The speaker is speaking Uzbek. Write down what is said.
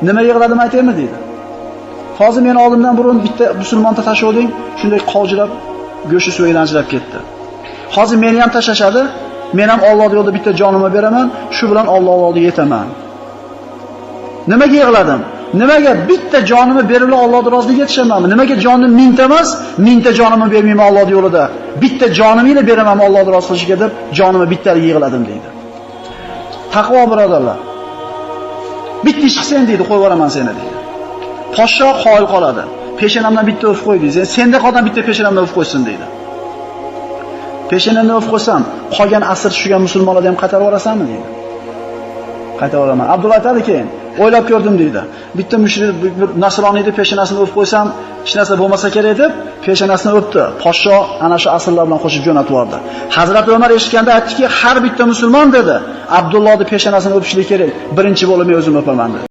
Nima yig'ladim aytaymi deydi. Hozir meni oldimdan burun bitta musulmonni tashlading, shunday qovjirab, go'shti suvidan ajrab ketdi. Hozir meni ham tashlashadi, men ham Alloh yo'lida bitta jonimni beraman, shu bilan Alloh oldiga yetaman. Nimaga yig'ladim? Nimaga bitta jonimni berib Allohning roziligiga yetishamanmi? Nimaga jonim mingta emas, mingta jonimni bermayman Alloh yo'lida? Bitta jonimni beraman Allohning rozi qilishiga deb jonimni bittaligiga yig'ladim deydi. Taqvo birodarlar. Bitta ish qilsang deydi, qo'yib yuboraman seni deydi. Podsho qoyil qoladi. Peshonamdan bitta o'f qo'y deydi. Senda qolgan bitta peshonamdan o'f qo'ysin deydi. Peshonamdan o'f qo'ysam, qolgan asir tushgan musulmonlarni ham qaytarib yuborasanmi deydi. Qaytarib yuboraman. Abdulloh aytadi keyin, o'ylab ko'rdim deydi. Bitta mushrik bir nasroniyni peshonasini o'p qo'ysam, hech narsa bo'lmasa kerak deb peshonasini o'pdi. Podsho ana shu asirlar bilan qo'shib jo'natib yubordi. Hazrat Umar eshitganda aytdiki, har bitta musulmon dedi, Abdullohning peshonasini o'pishlik kerak. Birinchi bo'lib men o'zim o'paman dedi.